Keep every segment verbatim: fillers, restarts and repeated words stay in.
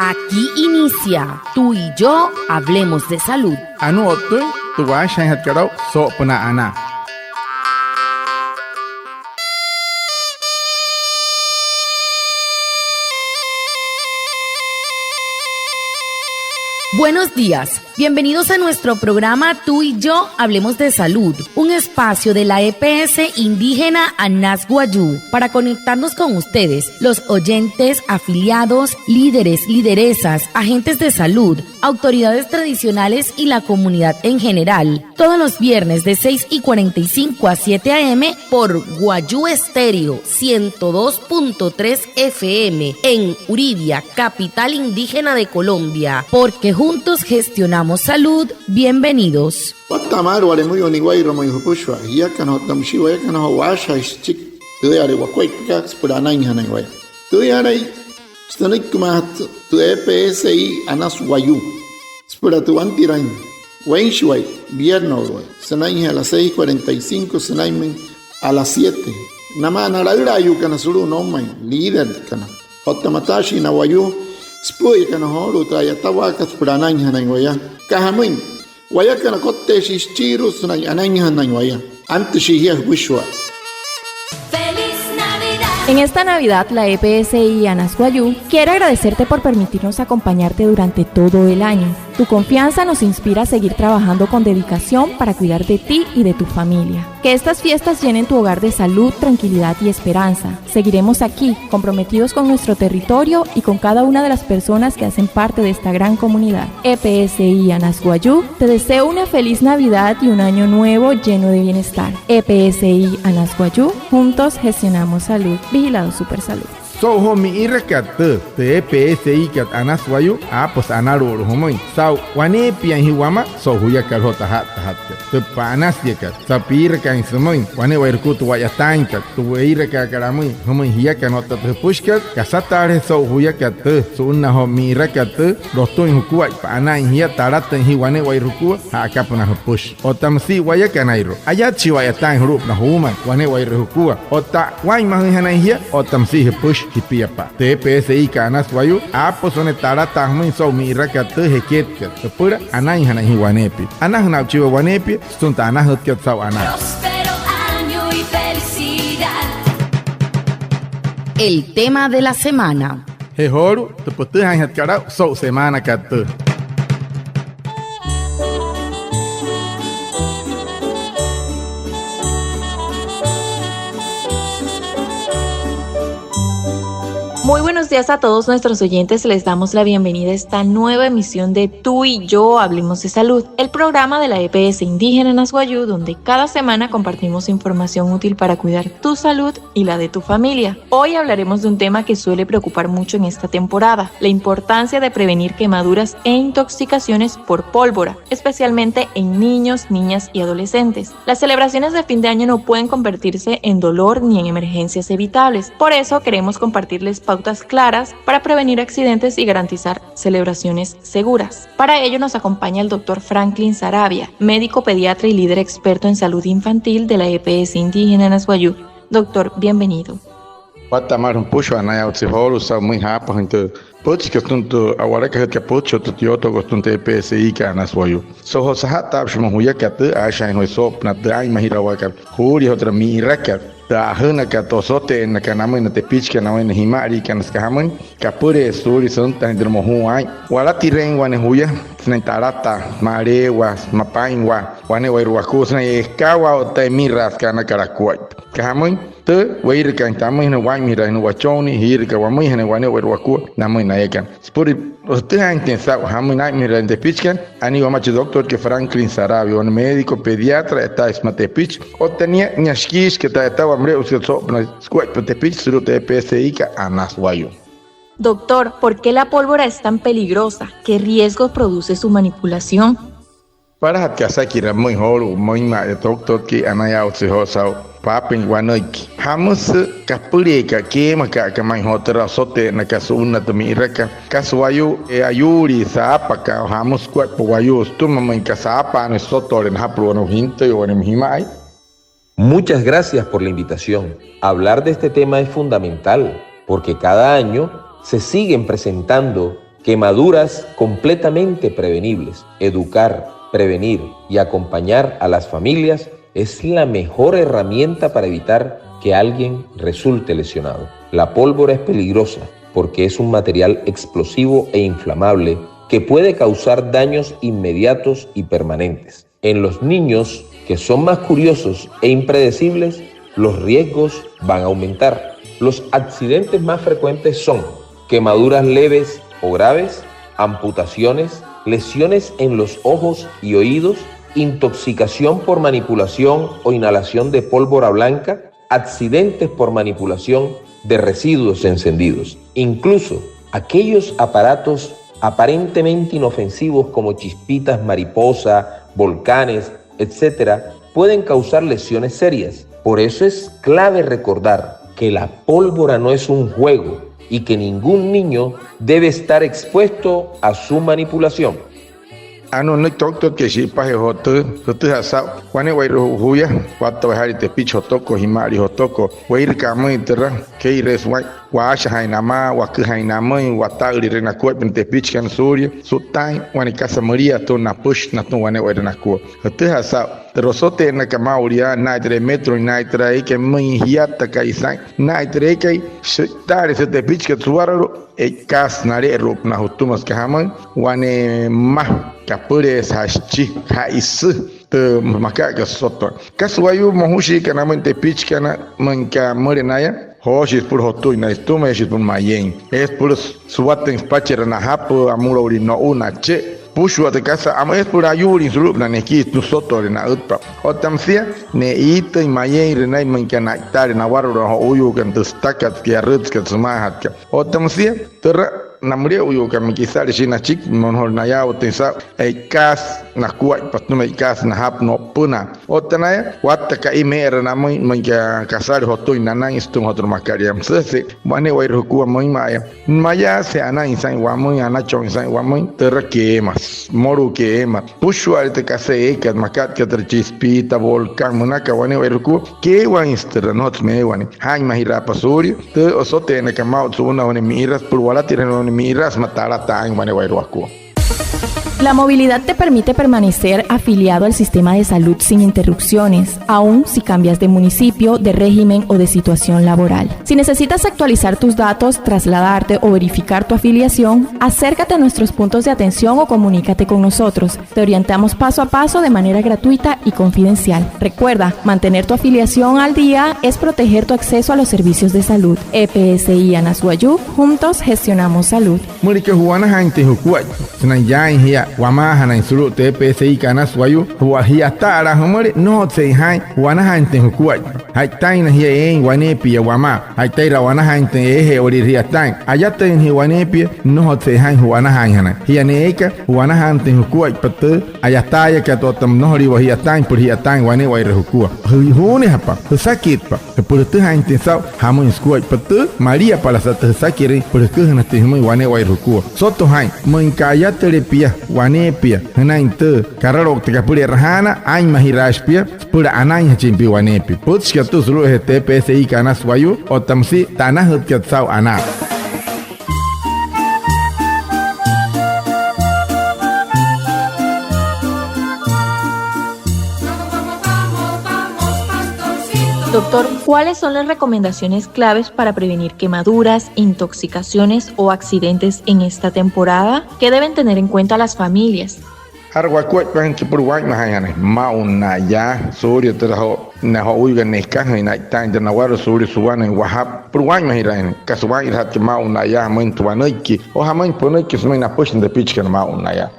Aquí inicia Tú y yo hablemos de salud. Anuu o'ttüin tü waashajaainjatkat aa'u soo'opünaa anaa. Buenos días. Bienvenidos a nuestro programa Tú y yo hablemos de salud, un espacio de la E P S indígena Anas Wayuu para conectarnos con ustedes, los oyentes, afiliados, líderes, lideresas, agentes de salud, autoridades tradicionales y la comunidad en general. Todos los viernes de seis y cuarenta y cinco a siete a m por Wayuu Estéreo ciento dos punto tres F M en Uribia, capital indígena de Colombia. Porque juntos gestionamos salud. Bienvenidos. Watta'a maalü wale müyuu niwa'irua müin jüpüshua jiakana otta müshii wayakana joo waashajaain süchiki tüüyale wakuaippakat süpüla anainjanain waya. Tüüyalai sünüikimaajatü tü E P S I Anas Wayuu süpüla tü wantiraain weinshiwai, vierno'uluwai, sünainjee a las seis cuarenta y cinco sünainmüin a las siete. Namaa na laülaayuukana sulu'u noumain, líderkana otta mataashii na wayuu süpü'üyakana joolu'u tü a'yatawaakat süpüla anainjanain waya. Aka jamüin, wayakana kotteeshii süchiirua sünain anainjanain waya. Antüshii jia jüpüshua. En esta Navidad, la E P S I Anas Wayuu quiere agradecerte por permitirnos acompañarte durante todo el año. Tu confianza nos inspira a seguir trabajando con dedicación para cuidar de ti y de tu familia. Que estas fiestas llenen tu hogar de salud, tranquilidad y esperanza. Seguiremos aquí, comprometidos con nuestro territorio y con cada una de las personas que hacen parte de esta gran comunidad. E P S I Anas Wayuu te desea una feliz Navidad y un año nuevo lleno de bienestar. E P S I Anas Wayuu, juntos gestionamos salud. Vigilado Supersalud. So'u joo mi'irakat tüü, tü E P S I kat Anas Wayuu, aapüsü analu'ulu jümüin. Saa'u waneepiain jia wamaa so'u juyakat joo tü aja'ttajatkat, tü pa'anasiakat, saa'u piirakaain sümüin wane'ewai jukua tü wa'yataainkat, tü weirakaakat amüin jümüin jiakana otta tü jüpüshikat, kasataaleje so'u juyakat tüü su'unnaa joo mi'irakat tüü, lotüin jukuaippa anain jia, talatüin jia wane'ewai jukua ja'akapünaa jüpüshi. Otta müsia wayakanairua, ayatshii wa'yataain julu'upünaa juumain wane'ewai jukua. Otta waa'inmajüinjanain jia, otta müsia jüpüshi jipiapa'a. Tü E P S I kat Anas Wayuu, aapüsü wane talataa jümüin so'u mi'irakat tüü jeketkat, jüpüla anainjanain jia waneepia. Anajüna aa'uchii waya waneepia sütüma tü anajütkat saa'u anaa. Próspero año y felicidad. El tema de la semana. Je joolu'u, tü pütüjaainjatkat aa'u so'u semaanakat tüü. Muy buenos días a todos nuestros oyentes. Les damos la bienvenida a esta nueva emisión de Tú y yo hablemos de salud, el programa de la E P S indígena Anas Wayuu, donde cada semana compartimos información útil para cuidar tu salud y la de tu familia. Hoy hablaremos de un tema que suele preocupar mucho en esta temporada, la importancia de prevenir quemaduras e intoxicaciones por pólvora, especialmente en niños, niñas y adolescentes. Las celebraciones de fin de año no pueden convertirse en dolor ni en emergencias evitables. Por eso queremos compartirles pautas claras para prevenir accidentes y garantizar celebraciones seguras. Para ello nos acompaña el doctor Franklin Sarabia, médico pediatra y líder experto en salud infantil de la E P S indígena Anas Wayuu. Doctor, bienvenido. Watta'a maalü jümüin jüpüshua, anayaawatse joolu'u saa'u müin jaapajüin tü pütchikat sütüma tü a'walakajütkat pütchi otta tü yootookot sütüma tü E P S I kat Anas Wayuu. So'u joo saja'ttaapüshi müin juyakat tüü, aashajaain joo soo'opünaa tü aa'inmajirawaakat juulia joo türa mi'irakat, tü a'ajünakat, tü osote'ennakat namüin na tepichikana namüin na jima'aliikana, süka jamüin, kapüleesü suulia süntajaain türa mojuu aa'in. Walatireein wane juya sünain talataa, maleewaa, mapaa'inwaa, wane'ewai wakua sünain ekawaa otta emiraa süka anakat akuaippa. Süka jamüin, tü weirakaainjatü amüinjana waa'inmajiraainjana wachonnii, jiirakaa wamüinjanain wane'ewai wakua namüin na eekana. Süpüla jütüjaainjatüin saa'u jamüin naa'inmajiraain tepichikana, anii wamaa chi doctorkai Franklin Sarabia, wane médico pediatra, a'yataaisü sümaa tepichi otta nia, nia shikiishika tü a'yatawaa müle'usükat soo'opünaa sukuaippa tepichi sulu'u tü E P S I kat Anas Wayuu. Doctor, ¿por qué la pólvora es tan peligrosa? ¿Qué riesgos produce su manipulación? Palajatka asakiraa pümüin joolu'u müinma'a yaa doctorkai, anayaawatse joo saa'u paapüin wanüiki. ¿Jamüsü kapüleeka, keemakaaka ma'i joo türa osote'ennakat su'unnaa tü mi'irakat? ¿Kasa wayuu, e, ayuulii saapaka o jamüsü sukuaippa wayuu sütüma müin aka saapaanüin süsotoole najapulu'u wane jintüi o wane jima'ai? Muchas gracias por la invitación. Hablar de este tema es fundamental, porque cada año se siguen presentando Quemaduras completamente prevenibles. Educar, prevenir y acompañar a las familias es la mejor herramienta para evitar que alguien resulte lesionado. La pólvora es peligrosa porque es un material explosivo e inflamable que puede causar daños inmediatos y permanentes. En los niños, que son más curiosos e impredecibles, los riesgos van a aumentar. Los accidentes más frecuentes son quemaduras leves o graves, amputaciones, lesiones en los ojos y oídos, intoxicación por manipulación o inhalación de pólvora blanca, accidentes por manipulación de residuos encendidos. Incluso aquellos aparatos aparentemente inofensivos como chispitas mariposa, volcanes, etcétera, pueden causar lesiones serias. Por eso es clave recordar que la pólvora no es un juego y que ningún niño debe estar expuesto a su manipulación. Anuu nünüiki toktotkai shi'ipajee joo tü, jütüjaa saa'u wane'ewai juya wattawai jaa'in tepichi jotokoo, jima'alii jotokoo, weirüka amüin türa, kee'ireesü waa'in, waashajaain namaa, waküjain namüin, wata'ülirüin nakuaippa na tepichikana suulia su'ttaain wane kasa müliaa atüma napüshi natüma wane'ewai nakua. Jütüjaa saa'u türa osote'ennakat maa'ulu yaa, nnaa'in türa emetro, nnaa'in türa eekai müin jiatta ka'i saa'in, nnaa'in türa eekai sü'itaale sütepichikat suwaralu'u, e'ikaasü nale'eru'upünaa jütüma, süka jamüin, wane mma kapüleesü, ja'ishi, ja'isü tü maka'akat soto. Kasa wayuu mojushiikana amüin tepichikana, müinka müle naya, jooshii süpüla jotuuin naya sütüma, eeshii süpüla mayeein, eesü süpüla suwatüin süpachera najapü, amüloulin no'u, nache'e, süpüshua tü kasa, eesü süpüla ayuulin sulu'upünaa nekii sütüma süsotoole na'ütpa'a. Otta müsia ne'iitüin mayeein naya müinka na'itaale nawaralu'u na jo'uuyuukana, tü sütakat, tü yarütsükat, sümaajatkat. Otta müsia türa na müle'uyuukana, müin kisale shia nachiki, nnojolüin nayaawatüin saa'u, e'ikaasü nakuaippa sütüma, e'ikaasü najapü no'upünaa. Otta naya watta ka'i mee'era namüin, müinka kasale jotuuin nanain sütüma joo türa makat yaa. Müsüjese'e wane'ewai jukua müinma'aya, mayaasüje anain saa'in wamüin, anachooin saa'in wamüin, türa keemasü, mmolu'u keemasü. Süpüshua'ale tü kasa eekat, makat aka türa chispita, volcán, münakat wane'ewai jukua, keewainsü türa, nnojotsü meewanein. Jaa'inmajiraapa suulia tü osote'ennakat maa'ulu su'unnaa wane mi'iraa süpüla walatirajüin wane mi'iraa sümaa talataa aa'in wane'ewai wakua. La movilidad te permite permanecer afiliado al sistema de salud sin interrupciones, aun si cambias de municipio, de régimen o de situación laboral. Si necesitas actualizar tus datos, trasladarte o verificar tu afiliación, acércate a nuestros puntos de atención o comunícate con nosotros. Te orientamos paso a paso de manera gratuita y confidencial. Recuerda, mantener tu afiliación al día es proteger tu acceso a los servicios de salud. E P S I Anas Wayuu, juntos gestionamos salud. Müleka ju'wanajaainjatüin jukuaippa sünain yaain jia wamaajanain sulu'u tü E P S I kat Anas Wayuu, jia, ji'yata'alaa jümüle, nnojotsü e'ijaain ju'wanajaainjatüin jukuaippa. Ja'itaina jia eein waneepia wamaa, ja'itairü a'wanajaainjatüin eeje'ewalirü ji'yataain. Ayatüinjatüin jia waneepia, nnojotsü e'ijaain ju'wanajaainjanain. Jia ne'e eeka ju'wanajaanüinjatüin jukuaippa tü a'yataayakat otta nnojolüiwa ji'yataain süpüla ji'yataain wane'ewai jukua. Jü-, juunejapa, jüsakitpa süpüla jütüjaainjatüin saa'u jamüin sukuaippa tü maliapalasa tü jüsakirüin süpüla jüküjünajatüin jümüin wane'ewai jukua. Soto jaa'in, müin aka ayatüle pia waneepia jünain tü karalouktakat apüla e'rajaana, aa'inmajiraashi pia süpüla anainjachin pia waneepia. Pütchikat tüü sulu'ujee tü E P S I kat Anas Wayuu otta müsia tü anajütkat saa'u anaa. Doctor, ¿cuáles son las recomendaciones claves para prevenir quemaduras, intoxicaciones o accidentes en esta temporada? ¿Qué deben tener en cuenta las familias? Jara wakuaippa, süpüla waa'inmajaainjanain maa'u naya suulia türa joo na jo'uuyuukana nekajüin na'itaain tü nawaralu'u, suulia suwanain wajapü, süpüla waa'inmajiraainjanain kasa waa'inrajatkat maa'u naya, jamüin tü wanüiki o jamüin pünüiki sümüin napüshi na tepichikana maa'u naya.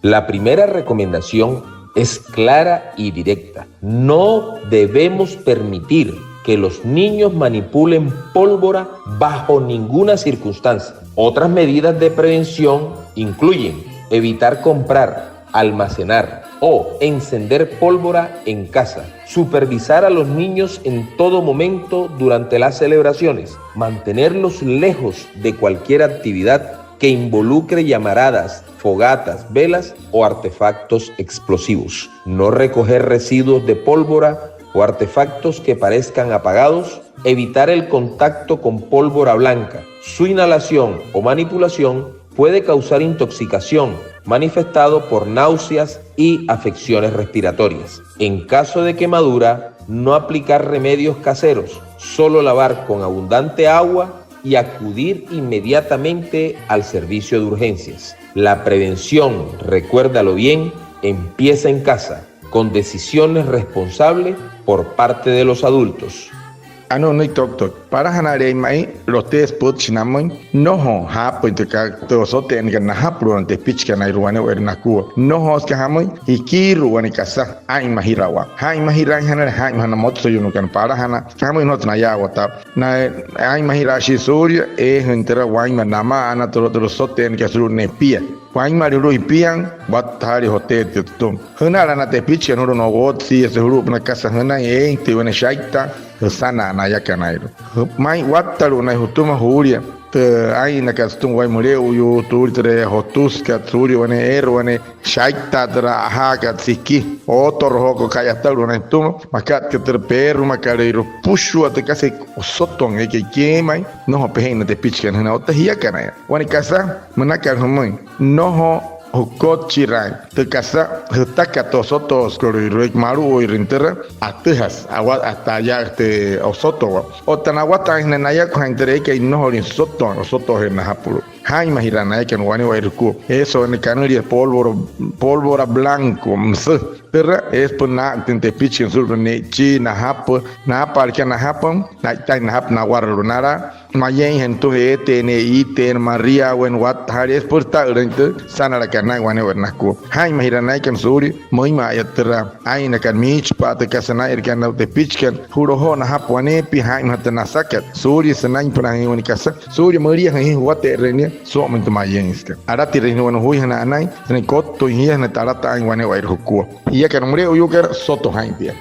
La primera recomendación es clara y directa. No debemos permitir que los niños manipulen pólvora bajo ninguna circunstancia. Otras medidas de prevención incluyen evitar comprar, almacenar o encender pólvora en casa, supervisar a los niños en todo momento durante las celebraciones, mantenerlos lejos de cualquier actividad que involucre llamaradas, fogatas, velas o artefactos explosivos. No recoger residuos de pólvora o artefactos que parezcan apagados. Evitar el contacto con pólvora blanca, su inhalación o manipulación Puede causar intoxicación, manifestado por náuseas y afecciones respiratorias. En caso de quemadura, no aplicar remedios caseros, solo lavar con abundante agua y acudir inmediatamente al servicio de urgencias. La prevención, recuérdalo bien, empieza en casa, con decisiones responsables por parte de los adultos. Anuu nünüiki tottoot. Palajanale'eya ma'i, loteesü pütchi namüin, nnojo jaapüin tü ka-, tü osote'ennakat najapulu'u na tepichikanairua wane'ewai nakua. Nnojotsü aka jamüin, jikiiru'u wane kasa aa'inmajirawaa. Jaa'inmajiraainjana, jaa'inmaja na motsayuukana palajana, aka jamüin nnojotsü nayaawataa. Na aa'inmajiraashii suulia, eejüin türa wainma nama'ana türa, türa osote'ennakat sulu'u nepia. Wainmale sulu'u jipiain, wattajaale joteetia sütüma. Jünala na tepichikana sulu'u no'u wootsiiyase sulu'upünaa kasa jünain, eein tü wane shaitaa, jüsanaa nayakanairua. Jü-, ma'i wattalu'u naya jütüma juulia tü aa'innakat sütüma waya müle'uyuu, suulia türa jotüsükat, suulia wane eere wane shaitaa türa ajaakat siki, ootorojooko ka'yatalu'u naya jütüma, makat aka türa peerumakalüirua süpüshua tü kasa osoton eekai keemain, nnojo pejein na tepichikana jünain otta jiakanaya. Wane kasa münakat jümüin, nnojo jükotchiraain tü kasa jütakat tü osotoosükalüirua eekai malu'uirüin türa, atüjasü, awa-, ata aya tü osotowaa. Otta na'wataainjana nayakujaain türa eekai nnojolüin süsotoin, osotoojee najapulu'u. Jaa'inmajiraa nayakana wane'ewai jukua. Eesü wane kanülia pólvora, pólvora blanco müsü. Türa eesü süpüla naa'ütüin tepichikana sulu'upünaa ne'ichii, najapü, naapaalaka najapü, na'itaain najapü nawaraluu nalaa. Mayeeinjana tü eeteena, iiteena, mariaweena, wattajaale, eesü süpüla jüta'ülüin tü sanalakat naa'in wane'ewai nakua. Jaa'inmajiraa nayakana suulia müinma'a yaa türa aa'innakat miichipa'a tü kasa naa'inrakat na tepichikana, ju'lojoo najapü waneepia, jaa'inmaja tü nasakat, suulia sünainpünaain wane kasa, suulia müliajüin jia juwate'erüin nia soo'omüin tü mayeein süka. Alatirüin jia wane jujuijanaa anain sünain kottüin jia sünain talataain wane'ewai jukua. Jiakana müle'uyuukana, soto jaa'in pia.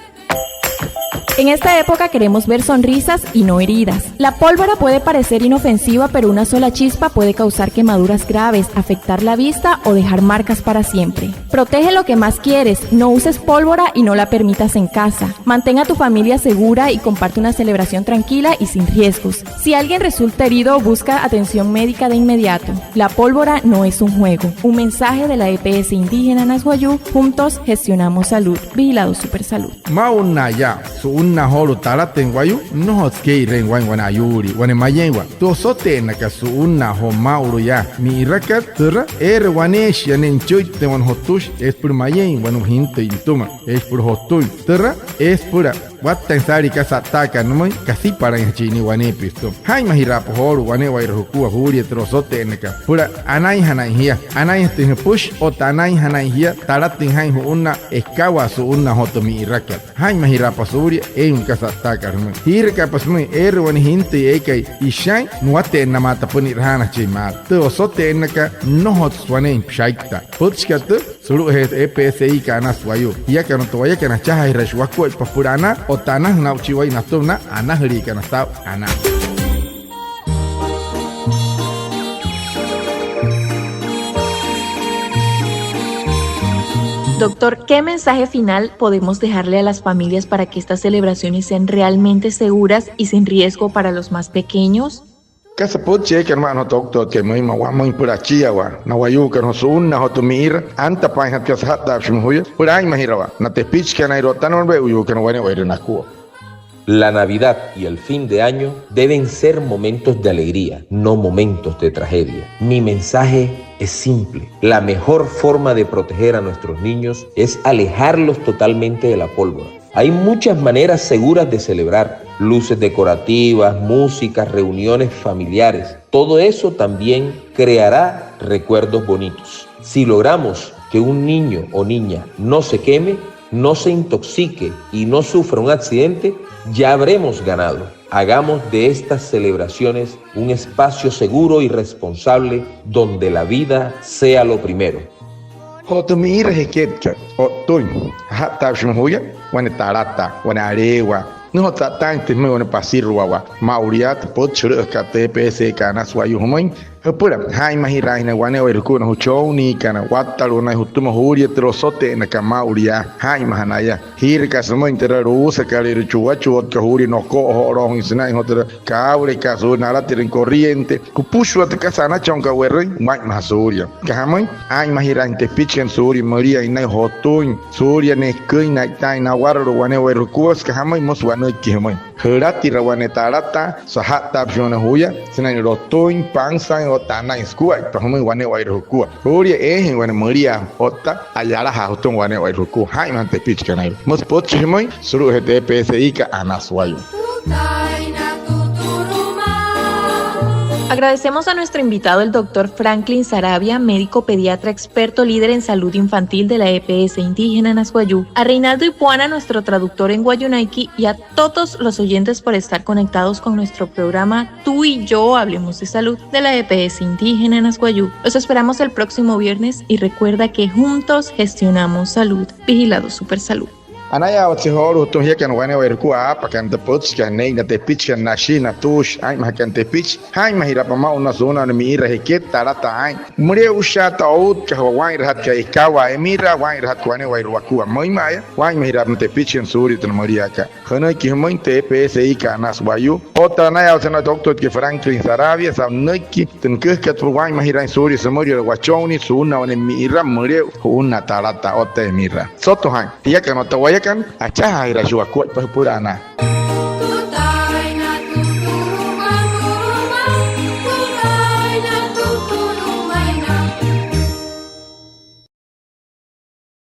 En esta época queremos ver sonrisas y no heridas. La pólvora puede parecer inofensiva, pero una sola chispa puede causar quemaduras graves, afectar la vista o dejar marcas para siempre. Protege lo que más quieres, no uses pólvora y no la permitas en casa. Mantén a tu familia segura y comparte una celebración tranquila y sin riesgos. Si alguien resulta herido, busca atención médica de inmediato. La pólvora no es un juego. Un mensaje de la E P S Indígena Anas Wayuu, juntos gestionamos salud. Vigilado Supersalud. Maa'ulu yaa, su'unnaa joolu'u talatüin wayuu, nnojotsü kee'ireein waa'in wane ayuulii, wane mayeeinwaa. Tü osote'ennakat su'unnaa joo maa'ulu yaa, mi'irakat türa, eere waneeshia ne'e nüchüitteein wane jotüshi, eesü süpüla mayeein wane jintüi nütüma, eesü süpüla jotüin. Türa, eesü süpüla wattain saalii kasa a'ttaakat nümüin, kasipalainjachin nia waneepia sütüma. Jaa'inmajiraapa joolu'u wane'ewai jukua juulia türa osote'ennakat süpüla anainjanain jia, anainjatüin jüpüshi otta anainjanain jia talatüin jaa'in ju'unnaa ekawaa su'unnaa joo tü mi'irakat. Jaa'inmajiraapa suulia eein wane kasa a'ttaakat jümüin. Jiirakaapa sümüin eere wane jintüi eekai ishain, nuwate'ennamaata süpüla ni'rajaanajachin maala. Tü osote'ennakat nnojotsü waneein shaittaa. Pütchikat tüü sulu'ujee E P S I kat Anas Wayuu. Jiakana otta wayakana, achajaajiraashii wakuaippa süpüla anaa otta anajüna aa'uchii waya natüma na anajüliikana saa'u anaa. Doctor, ¿qué mensaje final podemos dejarle a las familias para que estas celebraciones sean realmente seguras y sin riesgo para los más pequeños? Kasa pütchi eekana ma'i na doctorkai müinma'a wamüin süpüla achiawaa na wayuukana joo su'unnaa joo tü mi'ira, antapaainjatü kasa saja'ttaapüshi juya süpüla aa'inmajirawaa na tepichikanairua otta na müle'uyuukana wane'ewai nakua. La Navidad y el fin de año deben ser momentos de alegría, no momentos de tragedia. Mi mensaje es simple. La mejor forma de proteger a nuestros niños es alejarlos totalmente de la pólvora. Hay muchas maneras seguras de celebrar, luces decorativas, música, reuniones familiares. Todo eso también creará recuerdos bonitos. Si logramos que un niño o niña no se queme, no se intoxique y no sufra un accidente, ya habremos ganado. Hagamos de estas celebraciones un espacio seguro y responsable donde la vida sea lo primero. Joo tü mi'ira jeketkat o'ttüin, aja'ttaapüshi juya wane talataa, wane aleewaa. Nnojotsü a'ttaainjatüin jümüin wane pasiruawaa. Maa'ulu yaa tü pütchi sülü'üjakat tü E P S I kat Anas Wayuu jümüin, Jüpüla jaa'inmajiraainjana wane'ewai jukua na jüchonniikana, wattalu'u naya jütüma juulia tü losote'ennakat maa'ulu yaa. Jaa'inmaja naya. Jiirakaa sümüin türa luusakalüirua chuwachuwotka juulia, noko'ojo'oloojüin sünain joo türa cableka suulia, nalatirüin corriente. Jüpüshua tü kasa anachonkat we'rüin, waa'inmaja suulia. Aka jamüin, aa'inmajiraainjana tepichikana suulia müliain naya jotüin, suulia neküin, na'itaain nawaralu'u wane'ewai jukua. Süka jamüin, müsü wanüiki jümüin: jülatira wane talataa saja'ttaapüshi wane juya sünain lotüin, pansaain otta anain sukuaippa jümüin wane'ewai jukua. Juulia eejai wane müliaa otta a'yalajaa jütüma wane'ewai jukua. Jaa'inmaja tepichikana. Müsü pütchi jümüin sulu'ujee tü E P S I kat Anas Wayuu. Agradecemos a nuestro invitado, el doctor Franklin Sarabia, médico pediatra experto líder en salud infantil de la E P S indígena Anas Wayuu, a Reinaldo Ipuana, nuestro traductor en wayuunaiki, y a todos los oyentes por estar conectados con nuestro programa Tú y yo hablemos de salud de la E P S indígena Anas Wayuu. Los esperamos el próximo viernes y recuerda que juntos gestionamos salud. Vigilado Supersalud. Anayaawatse joolu'u jütüma jiakana wane'ewai jukua aapakana tü pütchikat, ne'e na tepichikana, nashi, natuushi, aa'inmajakana tepichi. Jaa'inmajiraapa maa'ulu na su'unnaa wane mi'ira jeket, talataa aa'in. Müle'ushaata outkajawaa waa'inrajatkat ekawaa emiraa, waa'inrajatkat wane'ewai wakua. Müinma'a yaa, waa'inmajiraapa na tepichikana suulia tü müliaakat. Jünüiki jümüin tü E P S I kat Anas Wayuu. Otta anayaawatse na doctorkai Franklin Sarabia saa'u nünüiki tü nüküjakat süpüla waa'inmajiraain suulia sümüliala wachonnii su'unnaa wane mi'ira müle'u, su'unnaa talataa otta emiraa. Soto jaa'in, jiakana otta wayakana, achajaajiraashii wakuaippa jüpüla anaa.